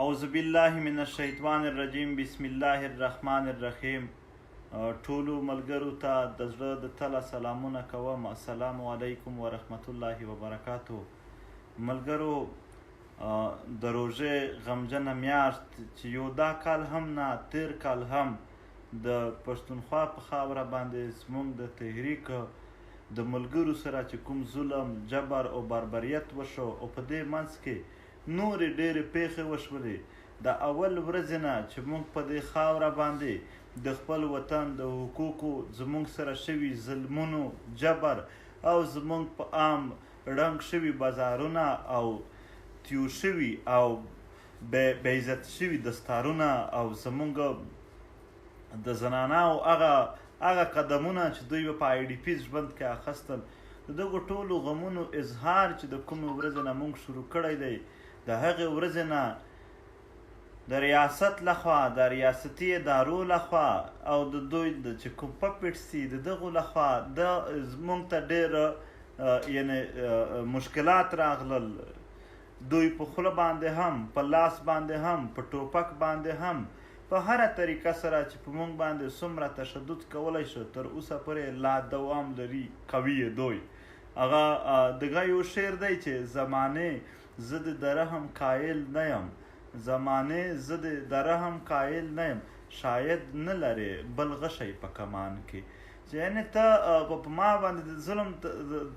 اعوذ بالله من الشیطان الرجیم بسم الله الرحمن الرحیم. ټولو ملګرو ته د زړه د تله سلامونه کوم. السلام علیکم ورحمت الله وبرکاتو. ملګرو، د روژې غمجنه میاشت چې یو دا کال هم نه، تیر کال هم د پښتونخوا په خاوره باندې زموږ د تحریک د ملګرو سره چې کوم ظلم، جبر او بربریت وشو او په دې منځ کې نورې ډېرې پېښې وشولې، د اول ورځې نه چې موږ په دې خاوره باندې د خپل وطن د حقوقو، زموږ سره شوي ظلمونو، جبر او زموږ په عام ړنګ شوي بازارونه او تیو شوي او بې عزت شوي دستارونه او زموږ د زناناو هغه قدمونه چې دوی به په آی ډي پي ژوند کې اخیستل، د دغو ټولو غمونو اظهار چې د کومې ورځې نه موږ شروع کړی دی، د هغې ورځې نه د ریاست لخوا، د ریاستي ادارو لخوا او د دوی د چې کوم پپټس دي د دغو لخوا د موږ ته ډېر یعنې مشکلات راغلل. دوی په خوله باندې هم، په لاس باندې هم، په ټوپک باندې هم، په هره طریقه سره چې په موږ باندې څومره تشدد کولی شو تر اوسه پورې لا دوام لري، کوي یې دوی. هغه دغه یو شعر دی چې زمانې زه د رحم قایل نه یم، زمانې زه د رحم قایل نه یم، شاید نه لرې بل غشی په کمان کې. چې یعنې ته په ما باندې د ظلم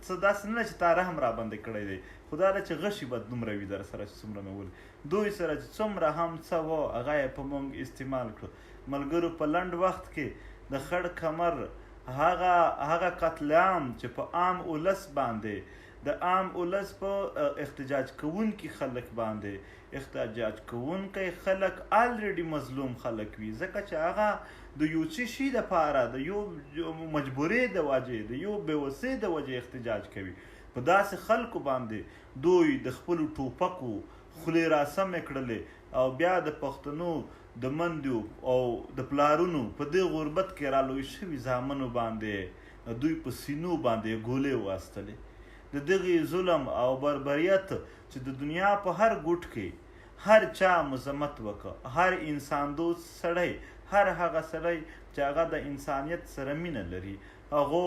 څه داسې نه ده چې تا رحم را باندې کړی دی، خو دا ده چې غشي به دومره وي در سره چې څومره مې ولي. دوی سره چې څومره هم څه وو هغه یې په موږ استعمال کړو. ملګرو، په لنډ وخت کې د خړ کمر هغه قتل عام چې په عام ولس باندې، د عام ولس په احتجاج کوونکي خلک باندې، احتجاج کوونکی خلک الریډي مظلوم خلک وي، ځکه چې هغه د یو څه شي دپاره، د یو مجبورې د وجې، د یو بېوسۍ د وجې احتجاج کوي. په داسې خلکو باندې دوی د خپلو ټوپکو خولې راسمې کړلې او بیا د پښتنو د مندیو او د پلارونو په دې غربت کې رالوی شوي زامنو باندې دوی په سینو باندې ګولې واستلې. د دغې ظلم او بربریت چې د دنیا په هر ګوټ کې هر چا مذمت وکړ، هر انسان دوست سړی، هر هغه سړی چې هغه د انسانیت سره مینه لري، هغو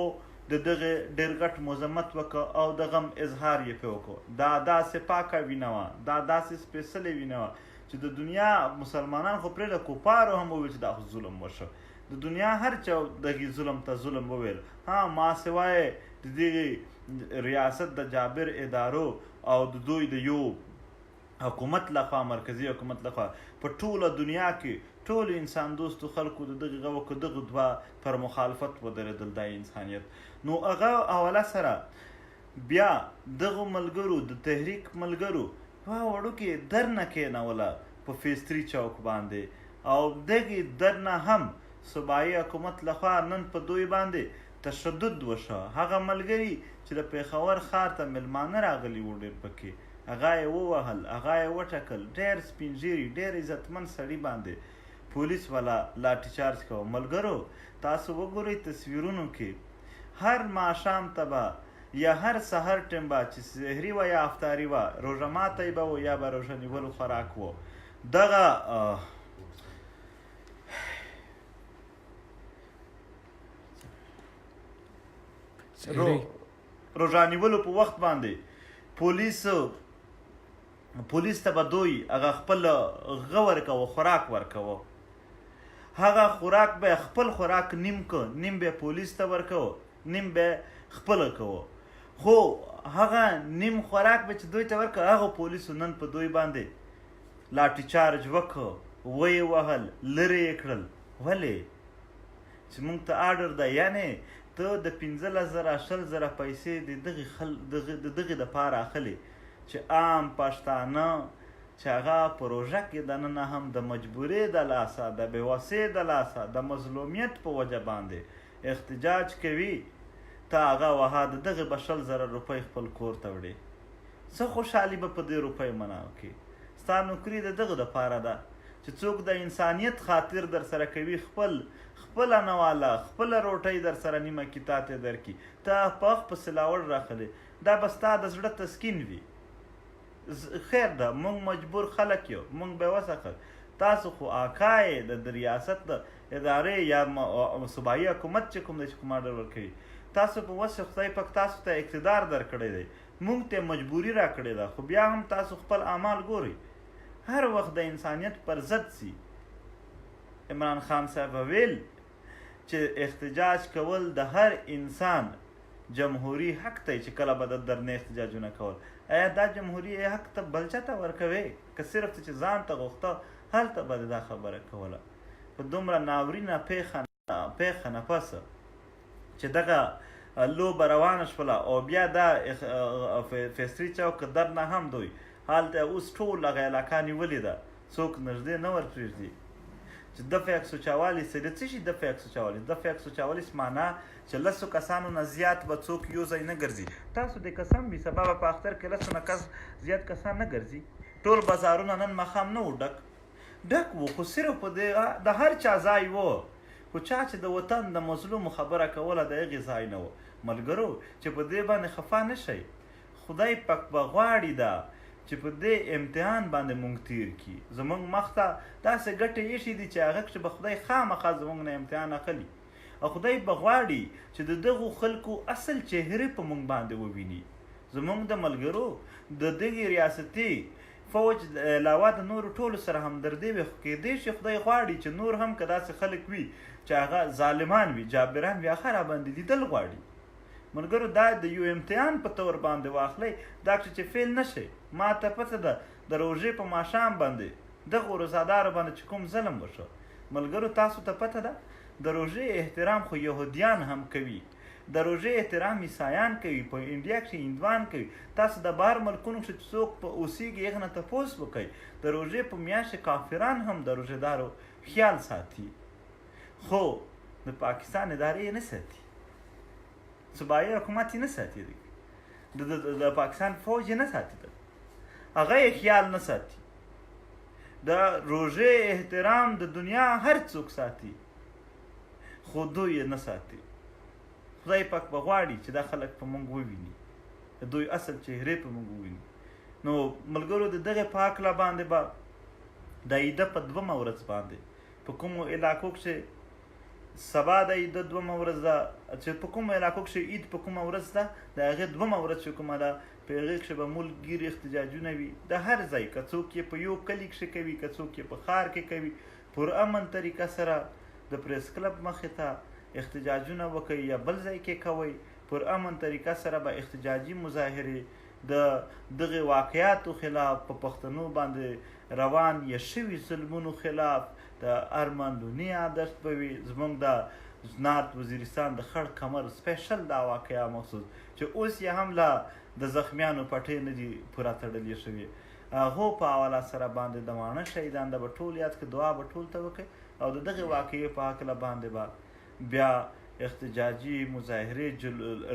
د دغې ډېر غټ مذمت وکړ او د غم اظهار یې پرې وکړ. دا داسې پاکه وینه وه، دا داسې سپېڅلې وینه وه چې د دنیا مسلمانان خو پرې له کفارو هم وویل چې دا خو ظلم وشو. د دنیا هر چا دغې ظلم ته ظلم وویل، ها ما سوای د دغې ریاست د جابر ادارو او د دوی د یو حکومت لخوا، مرکزي حکومت لخوا په ټوله دنیا کې ټول انسان دوستو خلکو د دغې غو که دغه دوه پر مخالفت ودرېدل د انسانیت. نو هغه حواله سره بیا دغو ملګرو، د تحریک ملګرو یوه وړوکې درنه کېنوله په فیز 3 چوک باندې، او دغې درنه هم صوبایي حکومت لخوا نن په دوی باندې تشدد وشو. هغه ملګري چې د پېښور ښار ته مېلمانه راغلي وو ډېر پکې، هغه یې ووهل، هغه یې وټکل، ډېر سپین ږیري، ډېر عزتمن سړي باندې پولیس والا لاټي چارج کوه. ملګرو، تاسو وګورئ تصویرونو کې هر ماښام ته به یا هر سحر ټیم به چې سحري وه یا افطاري وه، روژه ماتی به و یا به روژه نیولو خوراک و، دغه روژه نیولو په وخت باندې پولیس ته به دوی هغه خپل غه ورکوه، خوراک ورکوه. هغه خوراک به خپل خوراک نیم که، نیم به پولیس ته ورکوه، نیم به خپل کوه. خو هغه نیم خوراک به چې دوی ته ورکوه، هغه پولیسو نن په دوی باندې لاټي چارج وکړ، ویې وهل، لرې یې کړل. ولې؟ چې موږ ته آرډر ده، یعنې ته د 15,000 20,000 پیسې د دغې دپاره اخلې چې عام پښتانه چې هغه په روژه کې دننه هم د مجبورې د لاسه، د بېوسۍ د لاسه، د مظلومیت په وجه باندې احتجاج کوي، ته هغه وها د دغې به 20,000 روپۍ خپل کور ته وړې. څه خوشحالي به په دې روپۍ مناو کې؟ ستا نوکري د دغه دپاره ده چې څوک د انسانیت خاطر در سره کوي، خپله نواله، خپله روټۍ در سره نیمه کي تا ته درکړي، ته په پسې لاوړ راخلې، دا به ستا د زړه تسکین وي. خیر ده، مونږ مجبور خلک یو، مونږ بې وسه خلک. تاسو خو آقا یې د ریاست د ادارې یا صوبایي حکومت چې کوم دی چې کوم آرډر ورکوي، تاسو په وسه خدای پاک تاسو ته اقتدار درکړی دی، مونږ ته مجبوري راکړې ده، خو بیا هم تاسو خپل اعمال ګورئ. هر وخت د انسانیت پر ضد سي. عمران خان صاحب ویل چې احتجاج کول د هر انسان جمهوري حق دی، چې کله به د درنې احتجاجونه کول، ایا دا جمهوري حق ته بل چا ته ورکوي؟ که صرف ته چې ځان ته غوښته هلته به دا خبره کوله. په دومره ناورینه پېښه نه پس چې دغه لوبه روانه شوله او بیا دا فیصلي چوک درنه هم دوی هلته اوس ټول هغه علاقه نیولې ده، څوک نږدې نه ورپرېږدي. چې دفع 144 د څه شي دفع 144؟ دفع 144 معنا چې لسو کسانو نه زیات به څوک یو ځای نه ګرځي. تاسو د قسم وي سبا به په اختر کې لسو نه کس زیات کسان نه ګرځي. ټول بازارونه نن ماښام نه وو ډک، ډک وو، خو صرف په دې د هر چا ځای وو، خو چا چې د وطن د مظلومو خبره کوله د هغې ځای نه و. ملګرو چې په دې باندې خفه نه شئ، خدای پاک به غواړي دا چې په دې امتحان باندې مونږ تیر کړي. زمونږ مخته داسې ګټې ایښې دي چې هغه کښې به خدای خامخا زمونږ نه امتحان اخلي، او خدای به غواړي چې د دغو خلکو اصل چهرې په مونږ باندې وویني. زمونږ د ملګرو د دغې ریاستي فوج علاوه د نورو ټولو سره همدردي وي، خو کېدای شي خدای غواړي چې نور هم که داسې خلک وي چې هغه ظالمان وي، جابران وي، هغه راباندې لیدل غواړي. ملګرو دا د یو امتحان په تور باندې واخلئ، دا چې فیل نه شئ. ما ته پته ده د روژې په ماښام باندې دغو روزادارو باندې چې کوم ظلم وشو، ملګرو تاسو ته پته ده د روژې احترام خو یهودیان هم کوي، د روژې احترام عیسایان کوي، په انډیا کښې هندوان کوي. تاسو د بهر ملکونو کښې چې څوک په اوسیږي هغه نه تپوس وکړئ، د روژې په میاشت کې کافران هم د روژهدارو خیال ساتي، خو د پاکستان ادارې یې نه ساتي، صوبایي حکومت یې نه ساتي، د پاکستان فوج یې نه ساتي، هغه یې خیال نه ساتي. د روژې احترام د دنیا هر څوک ساتي، خو دوی یې نه ساتي. خدای پاک به غواړي چې دا خلک په مونږ وویني، د دوی اصل چهرې په مونږ وویني. نو ملګرو د دغې په هکله باندې به د عیده په دومه ورځ باندې په کومو علاقو کښې سبا د عید دومه ورځ ده، چې په کومو علاقو کښې عید په کومه ورځ ده، د هغې دومه ورځ چې کومه ده په هغې کښې به ملک ګیر احتجاجونه وي د هر ځای، که څوک یې په یو کلي کښې کوي، که څوک یې په ښار کې کوي، پر امن طریقه سره د پریس کلب مخې ته احتجاجونه وکوي یا بل ځای کې کوئ، پر امن طریقه سره به احتجاجي مظاهرې د دغې واقعاتو خلاف، په پښتنو باندې روان یا شوي ظلمونو خلاف د ارمان لوني عادت به وي. زمونږ د نارت وزیرستان د خړ کمر سپیشل دا واقعه مخصوص چې اوس یې هم لا د زخمیانو پټې نه دي پوره تړلې شوې، هغو په حواله سره باندې د واڼه شهیدان د به ټول یاد کړي، دعا به ټول ته وکړي، او د دغې واقعې په هکله باندې به بیا احتجاجي مظاهرې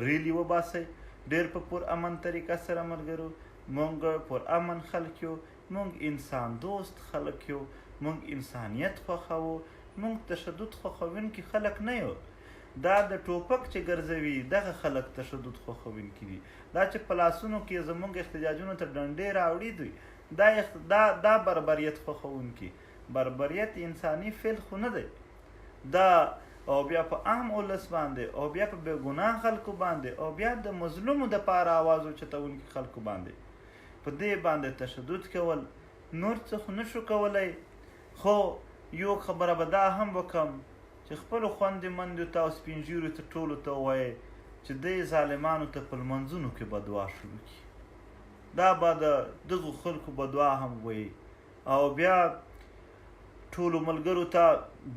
ریلي وباسئ، ډېر په پر امن طریقه سره. ملګرو مونږ پر امن خلک یو، مونږ انسان دوست خلک یو، مونږ انسانیت خوښوو، مونږ تشدد خوښوونکي خلک نه یو. دا د ټوپک چې ګرځوي دغه خلک تشدد خوښوونکي دي، دا چې په لاسونو کې زمونږ احتجاجونو ته ډنډې راوړي دوی، دا بربریت خوښوونکي. بربریت انساني فعل خو نه دی دا، او بیا په عام ولس باندې، او بیا په بېګناه خلکو باندې، او بیا د مظلومو دپاره اواز اوچتوونکي خلکو باندې په دې باندې تشدد کول نور څه خو نشو کولی. خو یو خبره به دا هم وکم چې خپلو خوندې مندو ته او سپین ږیرو ته ټولو ته ووایې چې دې ظالمانو ته په لمانځونو کې به دعا شروع کړي، دا به د دغو خلکو به دعا هم وایي. او بیا ټولو ملګرو ته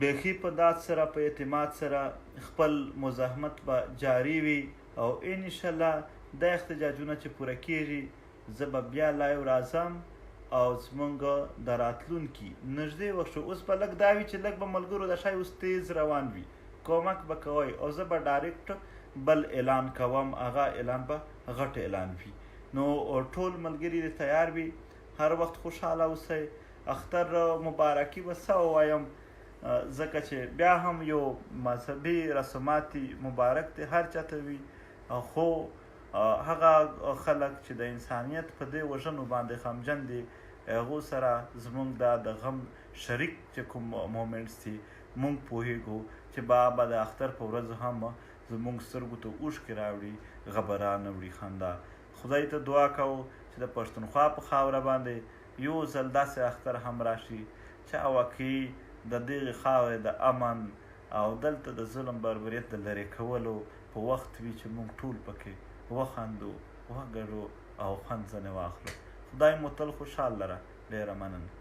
بیخي په داد سره په اعتماد سره خپل مزاحمت به جاري وي، او انشاءالله دا احتجاجونه چې پوره کیږي زه به بیا live راځم او زمونږ د راتلونکي نږدې وخت شو. اوس به لږ دا وي چې لږ به ملګرو د شای اوس تیز روان وي، کومک به کوئ، او زه به direct بل اعلان کوم، هغه اعلان به غټ اعلان وي. نو ټول ملګري دې تیار وي، هر وخت خوشحاله اوسئ. اختر مبارکي به څه ووایم، ځکه چې بیا هم یو مذهبي رسومات مبارک دی هر چاته وي، خو هغه خلک چې د انسانیت په دې وژنو باندې غمجن دي، هغو سره زمونږ دا د غم شریک چې کوم مومنټس دي، مونږ پوهیږو چې بابا د اختر په ورځ هم زمونږ سترګو ته اوښکې راوړي، غبرا نه وړي خندا. خدای ته دعا کوو چې د پښتونخوا په خاوره باندې یو ځل داسې اختر هم راشي چې واقعي د دغې خاورې د امن او دلته د ظلم بربریت د لرې کولو په وخت وي، چې موږ ټول پکې وخندو، وګډو او خوند ځنې واخلو. خدای مو تل خوشحال لره. ډېره مننه.